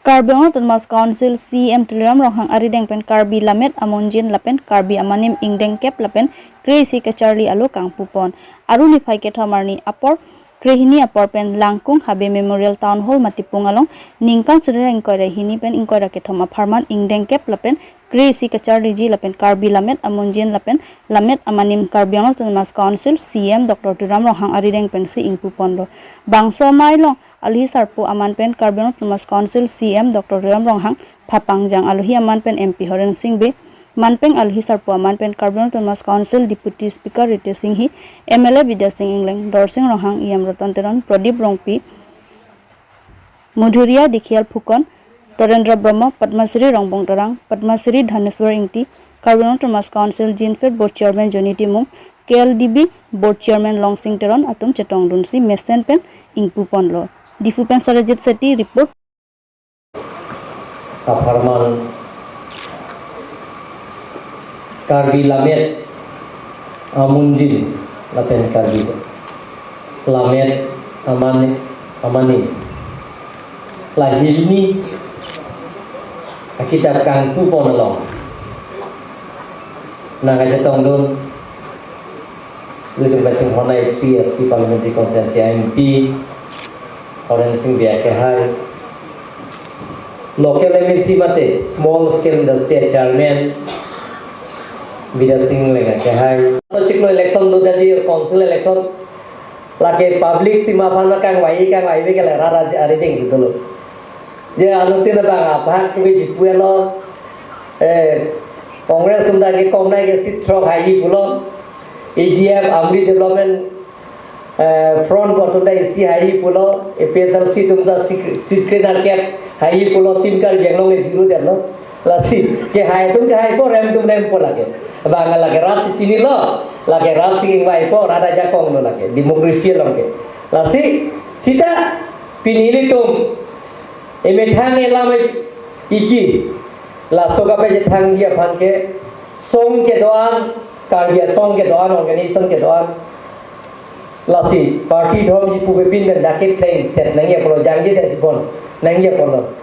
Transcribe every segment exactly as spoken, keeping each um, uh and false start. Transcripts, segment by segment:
Karbi Anglong Autonomous Council C E M Tuliram Ronghang arideng pen Karbi Lammet Amunjin lapen Karbi Amanim ingdeng kep lapen kre-isi kacharli alo kangpupon. Aru niphai kethom arni apor krehini apor pen Langkung Habe Memorial Town Hall Matipung along ningkan suri ra ingkoi ra hini pen ingkoi ra kethom apharman ingdeng kep lapen kre-isi kacharliji lapen Karbi Lammet Amunjin lapen Lammet Amanim Karbi Anglong Autonomous Council C E M Doctor Tuliram Ronghang arideng pensi ingpuponlo. Bangso amei along alohi sarpo aman pen Karbi Anglong Autonomous Council C E M Doctor Tuliram Ronghang, phapangjang alohi aman pen M P Horensing Bey, manpeng alohi sarpo aman pen Karbi Anglong Autonomous Council Deputy Speaker Ritesh Enghi, M L A Bidya Sing Engleng, Dorsing Ronghang, E M Ratan Teron, Pradip Rongpi, Madhuria Dikhial Phukan, Torendra Brahma, Padma Shri Rongbong Terang, Padma Shri Dhaneswar Ingti, Karbi Anglong Autonomous Council Jinfed Board Chairman Johnny Timung, K L D B Board Chairman Longsing Teron atum chetongdunsi mesen pen ingpuponlo. Diphu pen Sarajit Seti report. Apharman Karbi Lammet Amunjin lapen Karbi Lammet Amani, Amani, lahini akitap kangpupon along nangkachetongdun, ilitum kachinghon a-East C S T Parliamentary Constituency M P Horensing Bey akehai, local M A C mate Small Scale Industry Chairman Bidya Sing Engleng akehai. Chiklo election do, daji council election, lake public sima aphan kangvai kangvai ve ke la rat arideng si dolo. Je anuttin abang aphan tu ke jipu elo, eh, Congress sunda ke kong nai ke seat throk haihi pulo, A D F Amri Development, eh, Front atum ta isi haihi pulo, A P H L C atum ta seat, seat kre-nerkep haihi pulo, Team Karbi Anglong ke juru detlo. Lasi kehai atum kehaipo, rem atum rempo lake. Bang lake rat si chinilo, lake rat si ingvaipo, rat ajakong lo lake. Democracy along ke. Lasi sita pini ilitum emethang elam iki, laso kapachethangji aphan ke song kedo-an, Karbi asong kedo-an, organization kedo-an, lasi party dhoromji pupe pin pen dak kephleng set nangji apotlo, jangje set pon nangji apotlo.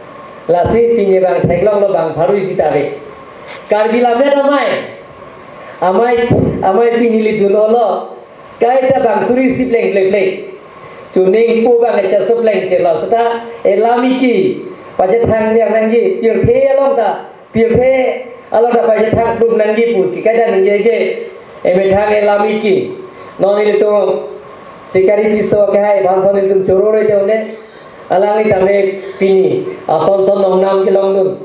Lasi pini bang theklonglo, bang pharui sita ave. Karbi Lammet Amei, amei, amei pini ilitum dunlo. Kaita bang suri isi pleng pleng pleng. Chuning pu bang echa su pleng chelo seta elam iki pachethang dia nangji, pirthe along ta, pirthe along ta pachethang plum nangji pu ke kaita ningjeje. Emethang elam iki. Non ilitum Sikari Tisso kehai aphansi ilitum choro re de one. Alangli tame pini ason son nongnam kelongdun.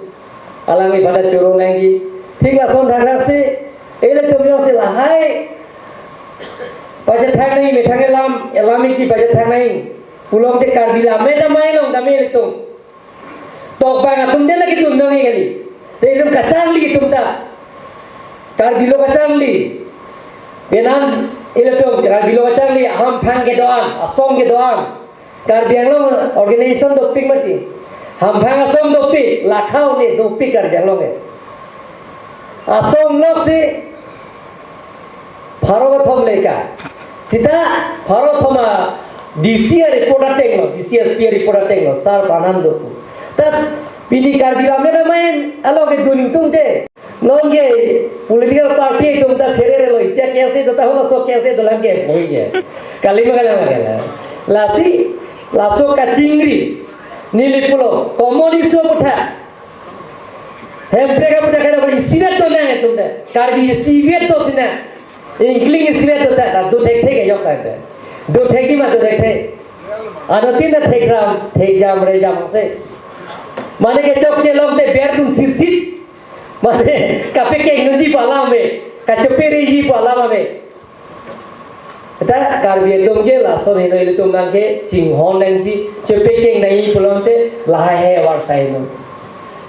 Alangli aphan ta choro nangji. Thik lason thakthak si ilitum jongsi lahai pachethang nangji, methang elam, elam iki pachethang nangji pulote Karbi Lammet Amei along tame ilitum tokbang atum dela kitum nangji kali. Te ilitum kacharli atum ta, Karbi lo kacharli. Penang ilitum Karbi lo kacharli, hamphang kedo-an, asong kedo-an, Karbi Anglong organization dopik mati. Hamphang asong dopik, lakhau ne dopik Karbi Anglong ke. Asong nok si pharo kethom leka. Sita pharo thoma D C a-report atenglo, D C S P a-report atenglo, sar panan doku. Tat pini Karbi Lammet Amei along kedun tungte. Non ke political party atum ta pherere lo, isi a-case do ta halaso case dolang ke boi ke. Kalima kalang kalang. Lasi, laso kachingri, neli pulo, common issue aphuthak. Hemprek aphuthak kada beri isivet do nang atum ta. Karbi isivet do sina. Ingkling isivet do ta, do thekthek ke yok ta. Do thekji ma do thekthek. Anuttin ta thekram, thekjam, rejam se. Mane kechokche longte ber dun sirsit. Mane kapekeng nunji pu alam ave, kachepereji pu alam ave. Ta Karbi atum ke lason heno ilitum abang ke chinghon nangji, chepekeng nangji pulote lahai he avarsai no.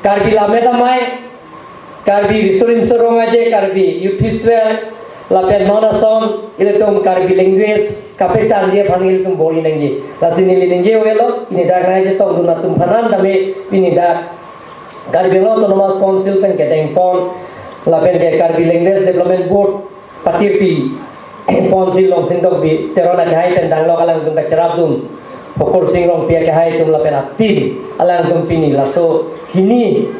Karbi Lammet Amei, Karbi Riso Nimso Rong Aje, Karbi Youth Festival, lapen non ason ilitum Karbi language kapecharli aphan ilitum bor-i nangji. Lasi neli ningje avelo, pini dak nangchetongdun atum aphan tame pini dak Karbi Anglong Autonomous Council pen kedengpon, lapen ke Karbi Language Development Board patirpi ponsi Longsing Tokbi Teron akehai pen danglok alangtum kacherapdun. Phokorsing Rongpi akehai atum lapen a-team alangtum pini laso hini,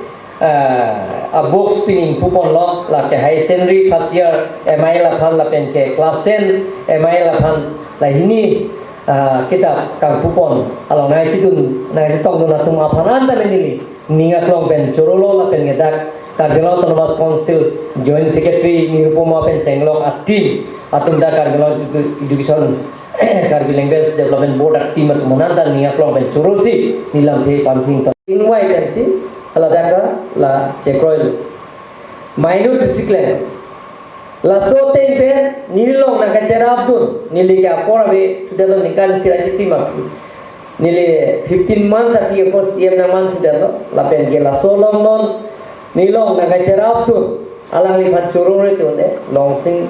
eh, a-books pini ingpuponlo, la kehai Saint Rey first year M I L aphan lapen ke class ten M I L aphan la hini, eh, kitap kangpupon along nangchetong, nangchetongdun atum aphan anta neli ning aklong pen chorolo lapen ke dak Karbi Anglong Autonomous Council Joint Secretary Nirupoma pen chenglok a-team atum, dak Karbi Anglong Edu-, Education, Karbi Language Development Board a-team atum aphan anta ning aklong pen chorosi neli lamthe pansing to. Ingvai pensi, hala dak la chekroilo. Minute isi klem. Laso ateng pen neli along nangkacherapdun, neli ke apor ave thudetlo, ningkan isi ra chiti ma. Neli fifteen months aphi ako C M nangman thudetlo, lapen ke laso along non neli along nangkacherapdun, alangliphan choro rete un-e, Longsing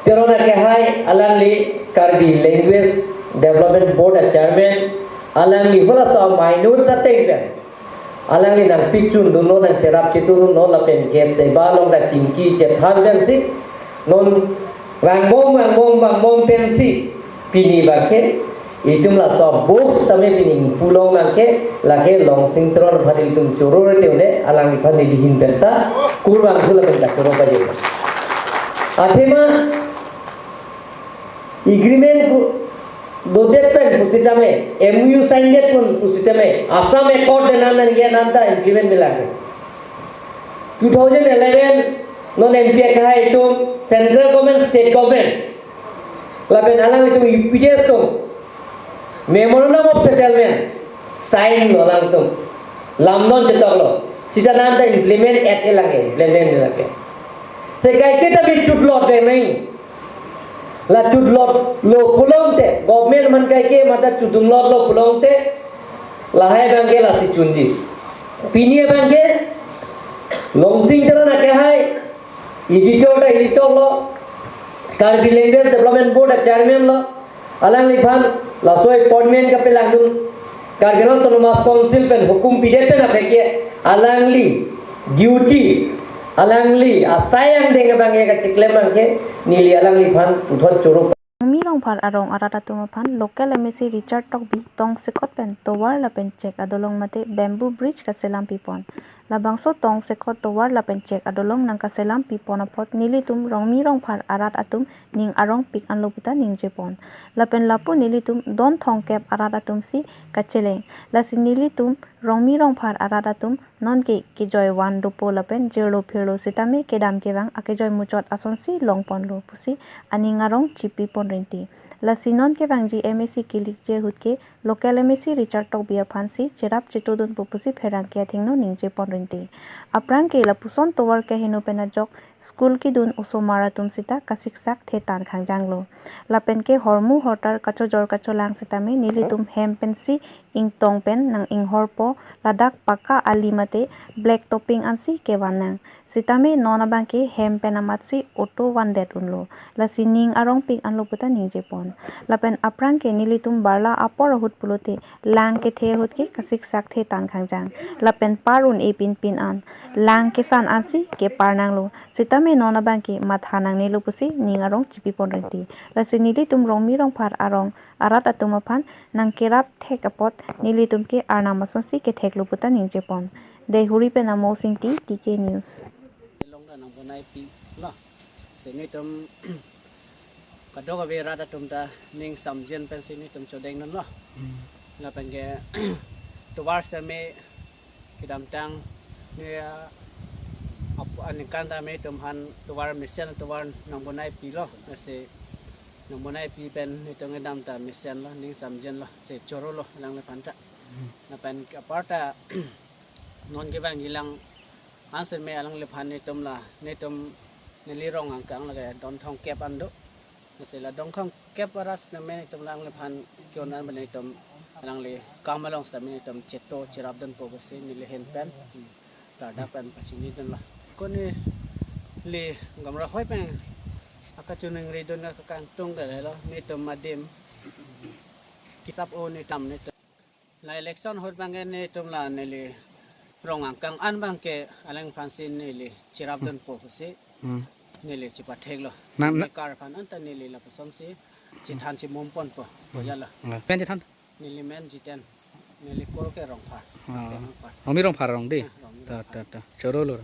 Teron akehai, alangli Karbi Language Development Board a-chairman, alangli halaso a-minute ateng pen alangli nangpikchundunlo, nangcherap chetongdunlo, lapen ke seba along dak chingki chethan pensi non vangbom vangbom vangbom pensi pini abangke itum laso a-books tame pini ingpulong abangke lake Longsing Teron aphan itum choro rete un-e, alangliphan neli ahin penta kurvangthu lapen ta choro paje. Athema agreement pu dodet pen pusitame, M O U signdet pen pusitame, Assam Accord de nan nan ye nan ta implement me lake. Two thousand eleven non M P akehai atum, central government, state government, lapen alanglitum U P D S atum Memorandum of Settlement signlo alangtum. Lamnon chetoklo. Sita nan ta implement et-e lake, implement et-e lake. Te kaike ta bi chutlot de mei. La chutlotlo pulote, government aphan kaike mata chudunlotlo pulote, lahai abangke lasi chunji. Pini abangke Longsing Teron akehai, editor ta editor lo, Karbi Language Development Board a-chairman lo, alangliphan laso appointment kapelangdun, Karbi Anglong Autonomous Council pen hukum pidet pen aphi ke alangli duty, alangli asai angdeng abangke kachiklem abangke neli alangliphan puthot choro. Rongmi Rongphar arong arat atum aphan local M A C Richard Tokbi tongsekot pen tovar lapen chek adolong mate bamboo bridge kaselam pipon. Labangso tongsekot, tovar lapen chek adolong nangkaselam pipon apot nelitum Rongmi Rongphar arat atum ning arong pik anlo puta ningjepon. Lapen lapu nelitum don thomkep arat atum si kacheleng. Lasi nelitum Rongmi Rongphar arat atum nonke kejoi van dopo lapen jirlo phirlo sitame kedam kevang akejoi muchot asonsi longponlo pusi aning arong chipipon rinti. Lasi non kevangji M A C kilikji ahut ke local M A C Richard Tokbi aphansi cherap chetongdunpo pusi pherangke athengno ningjepon rinti. Aphrang ke lapuson tovar keheno pen ajok school kedun osomar atum sita kasiksak the tan khangjanglo. Lapen ke hormu hortar kachojor kacholang sitame nelitum hem pensi ingtong pen nang inghorpo, ladak pakka ali mate black topping ansi kevan nang. Sitame non abangke hem pen amatsi auto vandet unlo. Lasi ning arong pik anlo puta ningjepon. Lapen aphrang ke nelitum barla apor ahut pulote lang kethe ahut ke kasiksak the tan khangjang. Lapen par un-e pinpin an, lang kesan ansi kepar nanglo. Sitame non abangke matha nangnelo pusi ning arong chipipon rinti. Lasi nelitum Rongmi Rongphar arong arat atum aphan nangkerap thek apot nelitum ke arnam asonsi ketheklo puta ningjepon. Deihori pen Amo Singti, T K News. Long ta nang bonai pi lo. Si netum kadokave rat atum ta ning samjin pensi netum chodengdunlo. Lapen ke tovar sitame kedamtang ne, ah, ap-, aningkan tame netum aphan tovar mesen, tovar nang bonai pilo. Si nang bonai pi pen netum kedam ta mesenlo, ning samjinlo, si chorolo alangliphan ta. Lapen ke aparta non kevangji lang ansi me alangliphan netum la, netum neli rong angkang lake don thomkep an do. Si la don thomkep arat sitame netum alangliphan ke-un an pen netum alangli kam along sitame netum cheto cherapdunpo pusi neli ahin pen, hmm, ladak pen pachinidunlo. Ko neli Gamrahoi pen akachiningridun akangtung ke lelo, netum adim kisap o netum netum. La election ahut abangke netum la neli rong angkang an abangke alangliphansi neli cherapdunpo pusi, hmm, neli chepatheklo. Nang, neli nang kar aphan anta neli lapusonsi Chethan chemum ponpo, boya lo. Pen chethan? Neli men Jiten, neli kor ke Rongphar. Ah. Rongmi Rongphar arong dei. Ah, Rongmi Rongphar. Ta, ta, ta. Choro lo.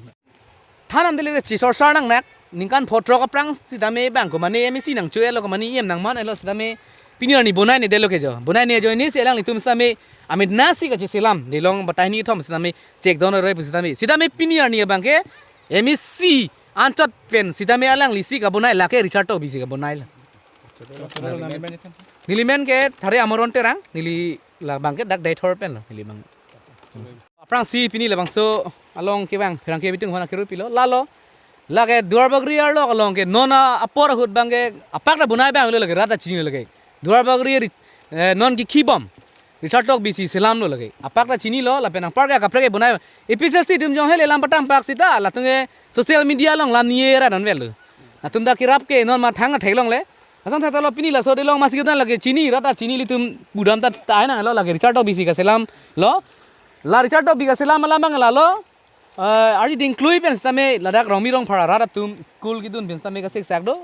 Than an dele chisor sar nangnak, ningkan pho throk aphrang sitame bang komane M A C nangcho-etlo, komane E M nangman-etlo sitame pini arni bonai-ne detlo ke jo. Bonai-ne ajoine si alanglitum sitame amit nasi kacheselam, delong batai ni thom sitame chekdun roi pu sitame. Sitame pini arni abang ke M A C anchot pen sitame alangli si kabonai, lake Richard Tokbi si kabonai lo. Neli men ke Thare Amoron Terang, neli labang ke dak Deithor pen lo, neli bang. Aphrangsi pini labangso along kevang pherangke abitung aphan akero pilo, lalo. Lake Duarbagori arlo along ke non a-, apor ahut abang ke apak ta bonai abang lo lake, rat ta chinilo lake. Duarbagori ri-, eh, non kikhi bom Richard Tokbi si selamlo lake. Apak ta chinilo, lapen anpar ke akaprek ke bonai. A P H L C atum jong hele lam patang pak sita, latum ke social media along lam ni-e ra non vel lo. Latum ta kerap ke non mathang athek longle. Asong thata lo pini laso delong masi kudan lake chini, rat ta chini, ilitum pudam ta ta ai nanglo lake Richard Tokbi si kaselam lo. La Richard Tokbi kaselam alam abang lalo. Eh, arni dingklui pen sitame ladak Rongmi Rongphar arat atum school kedun pen sitame kasiksak do.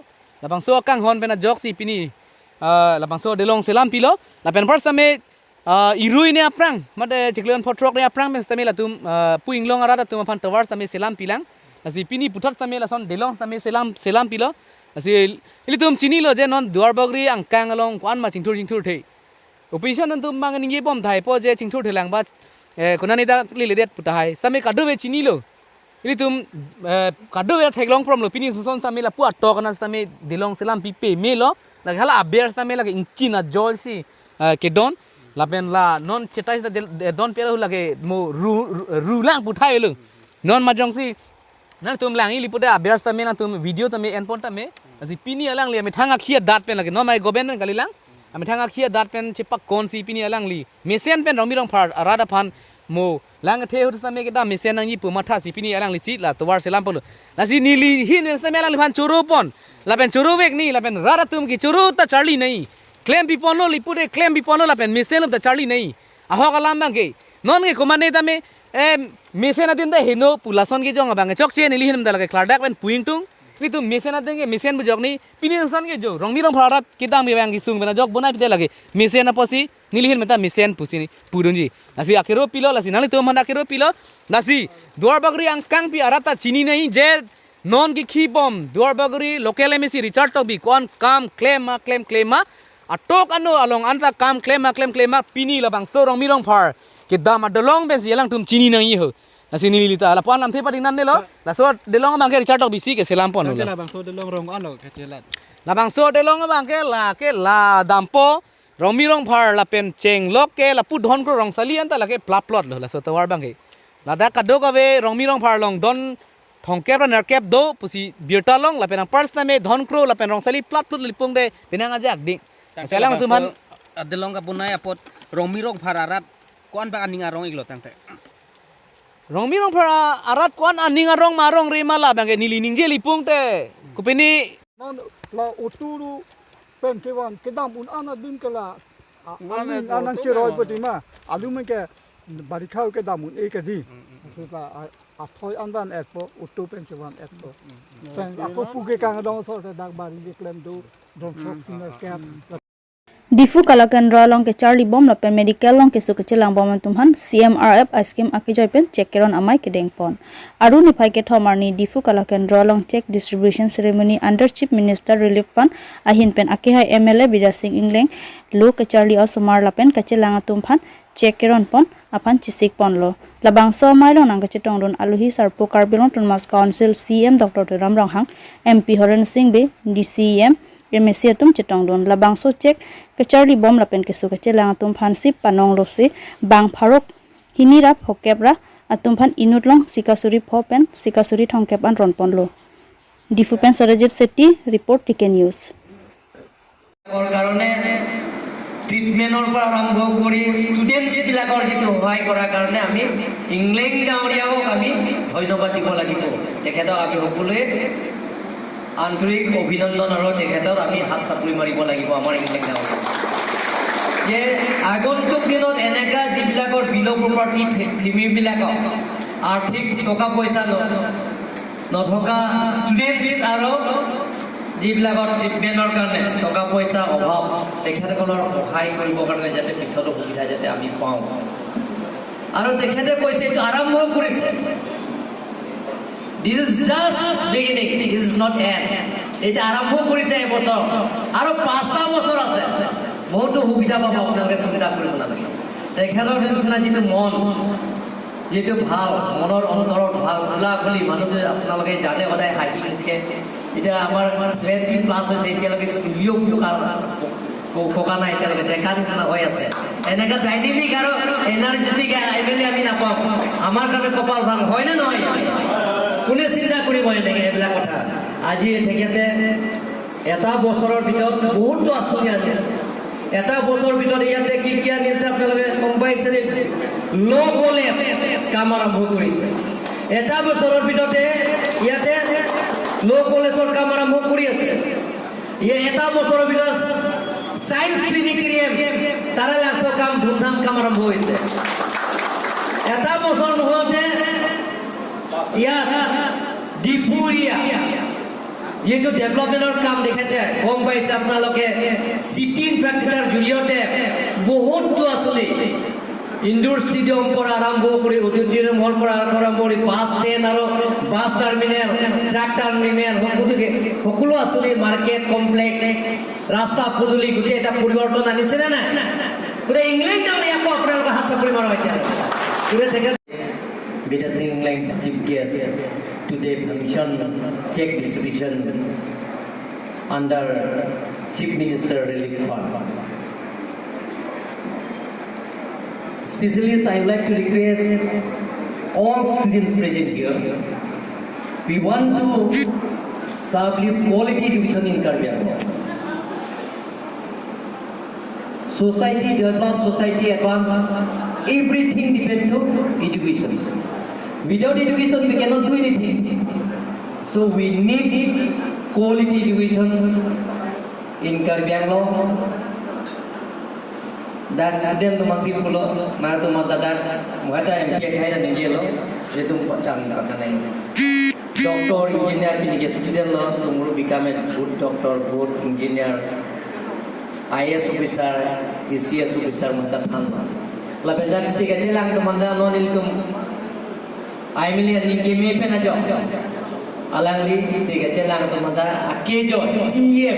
Labangso akanghon pen ajoksi pini, eh, labangso delong selam pilo. Lapen apar sitame, eh, irui ne aphrang, mate chiklo pho throk ne aphrang pen sitame latum, eh, pu inglong arat atum aphan tovar sitame selam pilang. Lasi pini puthot sitame lason delong sitame selam, selam pilo. Lasi ilitum chinilo je non Duarbagori angkang along ko-an ma chingthur chingthur the. Opposition atum abang ningje bom tahai po je chingthur thelang ba, eh, konani ta leledet pu tahai. Sitame kadokave chinilo. Ilitum, eh, kadokave theklong promlo, pini sonson sitame lapu atok ana sitame delong selam pipe melo. Lake hala aber sitame lake ingchin ajoisi, eh, kedon. Lapen la non chetai sita del-, de-, don pelo lake mo ru, ru, rulang pu tahai lo. Non majongsi nangtum lang ili pude aber sitame nangtum video tame en pon tame. Lasi pini alangli amethang akhi adat pen lake non mai goben pen kalilang. Amethang akhi adat pen chepakonsi pini alangli mesen pen Rongmi Rongphar arat aphan mo lang athe ahut sitame kedam mesen nangji pu mathasi pini alangli si la tovar selam polo. Lasi neli ahin pen sitame alangliphan choro pon. Lapen choro vek ni, lapen rat atum ke choro ta charli nai. Klem pi ponlo, ili pude klem pi ponlo, lapen mesen lo ta charli nai. Ahok alam abang ke. Non ke komane tame, eh, mesen adim ta heno pu lason kejong abang ke chokche, neli ahin ta lake klardak pen pu ingtung. Ilitum mesen adim ke mesen bujok ni, pini insan ke jo Rongmi Rongphar arat kedam abang kesung pen ajok bonai pite lake mesen apotsi, neli ahin pen ta mesen pusi ni pudunji. Lasi akero pilo, lasi nanglitum aphan akero pilo. Lasi Duarbagori angkangpi arat ta chini nai je non kikhi bom Duarbagori local M A C Richard Tokbi ko-an kam klem ma, klem klem ma, atok ano along anta kam klem ma, klem klem ma, pini labangso Rongmi Rongphar kedam adelong pensi alangtum chini nangji ho. Lasi neli ta lapu-an lamthe pading namnelo. Laso delong abang ke Richard Tokbi si keselam ponlo. Lake labangso delong rong ano kechelat. Labangso delong abang ke lake la dampo Rongmi Rongphar lapen chenglok ke lapu Dhonkro Rongsali anta lake plap plot lo laso tovar abang ke. Ladak kadokave Rongmi Rongphar along don thomkep ra nerkep do pusi birta long, lapen anpar sitame Dhonkro lapen Rongsali plap plot lipung de penang ajak ding. Tangte selang labangso tuman adelong kabonai apot Rongmi Rongphar arat ko-an abang aning arong-iklo tangte. Rongmi Rongphar arat ko-an aning arong ma arongre ma labang ke neli ningje lipung te. Kopine non la uturu pen chevan kedam un-an adim ke la, a, Mana aning anang cheroi poti ma. Alu men ke barikha kedam un-e ke di. Sita a, athoi anvan etpo, utu pen chevan etpo. Pen ako puke kangdong so te dak bari keklem do, dong sok singer kep. Diphu Kalakendra along kecharli bom lapen medical along keso kachelang bom atum aphan C M R F scheme akejoi pen cheque keron amei kedeng pon. Aru niphai kethom arni Diphu Kalakendra along cheque distribution ceremony under Chief Minister Relief Fund ahin pen akehai M L A Bidya Sing Engleng lo kecharli osomar lapen kachelang atum aphan cheque keron pon aphan chesik ponlo. Labangso amei along nangkachetongdun aluhi sarpo Karbi Anglong Autonomous Council C E M Doctor Tuliram Ronghang, M P Horen Sing Bey, D C E M, M A C atum chetongdun. Labangso cheque kecharli bom lapen keso kachelang atum aphan si panong losi bang pharo hini ra phokep ra atum aphan inut along sika suri pho pen sika suri thomkep an ron ponlo. Diphu pen Sarajit Shetty report, T K News. ৰ কাৰণে ট্ৰিটমেণ্টৰ পৰা আৰম্ভ কৰি ষ্টুডেণ্টছ বিলাকৰ যিটো সহায় কৰাৰ কাৰণে আমি ইংলেং ডাঙৰীয়াক আমি ধন্যবাদ দিব লাগিব। তেখেতক আমি সকলোৱে আন্তৰিক অভিনন্দন আৰু তেখেতক আমি হাত চাপৰি মাৰিব লাগিব আমাৰ ইংলেং ডাঙৰীয়াক। যে আগন্তুক দিনত এনেকা যিবিলাকৰ বিল' প্ৰপাৰ্টি ফে-, ফেমিলিবিলাকক আৰ্থিক টকা পইচা ন-, নথকা ষ্টুডেণ্টছ আৰু যিবিলাকৰ ট্ৰিটমেণ্টৰ কাৰণে টকা পইচা অভাৱ, তেখেতসকলৰ সহায় কৰিবৰ কাৰণে যাতে পিছতো সুবিধা যাতে আমি পাওঁ। আৰু তেখেতে কৈছে এইটো আৰম্ভ কৰিছে, this is just beginning, this is not end। এতিয়া আৰম্ভ কৰিছে এবছৰ, আৰু পাঁচটা বছৰ আছে, বহুতো সুবিধা পাব আপোনালোকে, চিন্তা কৰিব নালাগে। তেখেতৰ নিচিনা যিটো মন, যিটো ভাল, মনৰ অন্তৰত ভাল, খোলা খুলি মানুহটো আপোনালোকে জানে, সদায় হাঁহি মুখে। এতিয়া আমাৰ ছেভেণ্টি প্লাছ হৈছে, এতিয়ালৈকে চুলিও পকা, প-, পকা নাই, এতিয়ালৈকে ডেকা নিচিনা হৈ আছে। এনেকা ডাইনামিক আৰু এনাৰ্জেটিক এম এল এ আমি নাপাওঁ। আমাৰ কাৰণে কপাল ভাল, হয় নে নহয়? কোনে চিন্তা কৰিব এনেকে এইবিলাক কথা? আজি তেখেতে এটা বছৰৰ ভিতৰত বহুতো আঁচনি আনিছে। এটা বছৰৰ ভিতৰত ইয়াতে কি কি আনিছে আপোনালোকে গম পাইছে নে? ল' কলেজ কাম আৰম্ভ কৰিছে। এটা বছৰৰ ভিতৰতে ইয়াতে ল' কলেজৰ কাম আৰম্ভ কৰি আছে। ইয়ে এটা বছৰৰ ভিতৰত চায়েন্স প্লেনেটৰিয়াম, তাৰে লাষ্টৰ কাম, ধুমধাম কাম আৰম্ভ হৈছে। এটা বছৰ নোহোৱাতে ইয়াত ডিফু এৰিয়া যিটো ডেভেলপমেণ্টৰ কাম তেখেতে গম পাইছে আপোনালোকে, চিটি ইনফ্ৰাষ্ট্ৰাকচাৰ জৰিয়তে বহুতো আঁচনি, ইনডোৰ ষ্টেডিয়াম পৰা আৰম্ভ কৰি, অডিটৰিয়াম হল পৰা আৰম্ভ কৰি, বাছ ষ্টেণ্ড আৰু বাছ টাৰ্মিনেল, ট্ৰাক টাৰ্মিনেল, সকলোকে, সকলো আঁচনি, মাৰ্কেট কমপ্লেক্স, ৰাস্তা পদূলি গোটেই এটা পৰিৱৰ্তন আনিছে নে নাই? গোটেই ইংলেণ্ড ডাঙৰীয়া, আকৌ আপোনালোকে হাত চাপৰি মাৰক এতিয়া। গোটেই তেখেত Bidya Sing Engleng chief guest today permission check distribution under Chief Minister Relief Fund. Specialist, I would like to request all students present here. We want to establish quality education in Karbi Anglong. Society develop, society advance, everything depend to education. Without education, we cannot do anything. So we need quality education in Karbi Anglong. Dak student atum masih pulo, na atum mata dak, muhata M P khai dan ninggelo, itu pacang pakanai. Doctor, engineer, pini ke student lo, tomorrow become a good doctor, good engineer, I A S officer, A C S officer, muhata thanlo. Lapen dak si kachelang atum anta non ilitum I M L A aning keme pen ajok. Alangli si kachelang atum anta akejo C M,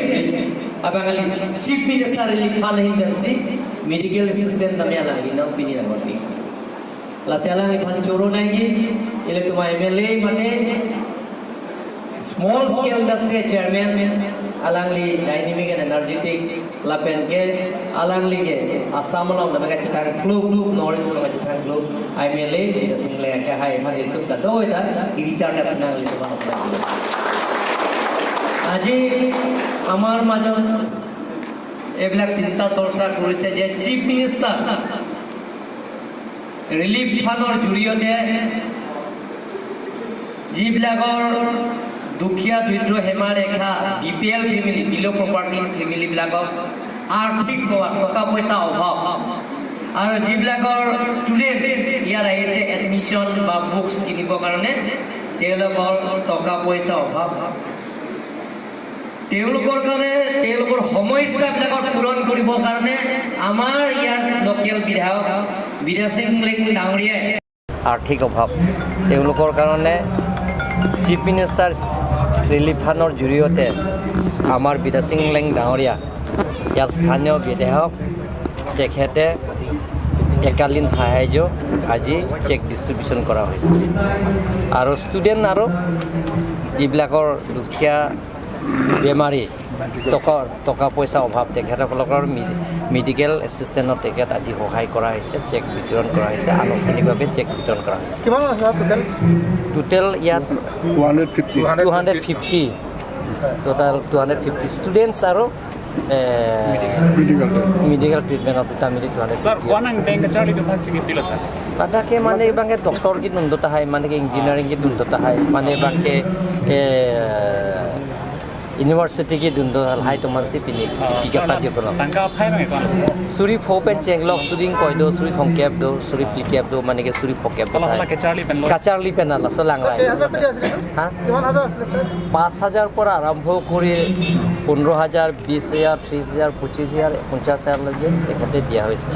abang kali Chief Minister Relief Fund ahin pensi medical assistance tame alangli nangpini nangpi. Lasi alangliphan choro nangji, ilitum I M L A mate small scale industry chairman, alangli dynamic and energetic, lapen ke alangli ke Assam along nang kachethang kluk, North East along kachethang kluk, I M L A Bidya Sing Engleng ke hai mane ilitum kadokave ta iri charga thenang ilitum bangsa. Aji amar majon ebilak chinta chorcha korise je Chief Minister Relief Fundor জৰিয়তে যিবিলাকৰ দুখীয়া দৰিদ্ৰ সীমাৰেখা, B P L family, বিল' পভাৰ্টি ফেমিলিবিলাকক আৰ্থিক অভাৱ, টকা পইচা অভাৱ, আৰু যিবিলাকৰ ষ্টুডেণ্ট ইয়াত আহিছে এডমিশ্যন বা বুকছ কিনিবৰ কাৰণে, তেওঁলোকৰ টকা পইচা অভাৱ। তেওঁলোকৰ কাৰণে, তেওঁলোকৰ সমস্যাবিলাকৰ পূৰণ কৰিবৰ কাৰণে আমাৰ ইয়াত লোকেল বিধায়ক বিদ্যা সিং লেং ডাঙৰীয়াই আৰ্থিক অভাৱ, তেওঁলোকৰ কাৰণে চিফ মিনিষ্টাৰ ৰিলিফ ফাণ্ডৰ জৰিয়তে আমাৰ বিদ্যা সিং লেং ডাঙৰীয়া, ইয়াৰ স্থানীয় বিধায়ক, তেখেতে এককালীন সাহায্য আজি চেক ডিষ্ট্ৰিবিউশ্যন কৰা হৈছে। আৰু ষ্টুডেণ্ট আৰু যিবিলাকৰ দুখীয়া বেমাৰী, টকা, টকা পইচা অভাৱ, তেখেতসকলৰ মি-, মেডিকেল এছিষ্টেণ্টত তেখেত আজি সহায় কৰা হৈছে, চেক বিতৰণ কৰা হৈছে, আনুষ্ঠানিকভাৱে চেক বিতৰণ কৰা হৈছে। কিমান আছে টোটেল? টোটেল ইয়াত two hundred fifty. Two hundred fifty, total two hundred fifty students আৰু, এ, মেডিকেল। মেডিকেল ট্ৰিটমেণ্টত দুটা মিলি two hundred fifty. Sir, kuanang deng kacharli atum aphan si pilo, sir? Pada ke mane bang ke doctor kedun do tahai, mane ke engineering kedun do tahai, mane bang ke, eh, University kedun do, lahai atum aphansi pini, ah, kepiji sir, kepajir kono. Tangka aphai abang ko-an si? Suri pho pen chenglok, suri ingkoi do, suri thomkep do, suri phlikep do, mane ke suri phokep do. Hala, hala kacharli pen lo? Kacharli pen, laso langrai. Sir, kei hajar pe diya asile, sir? Ha? Kiman hajar asile, sir? পাঁচ হাজাৰ পৰা আৰম্ভ কৰি পোন্ধৰ হাজাৰ, বিশ হাজাৰ, ত্ৰিশ হাজাৰ, পঁচিশ হাজাৰ, পঞ্চাশ হাজাৰলৈকে তেখেতে দিয়া হৈছে।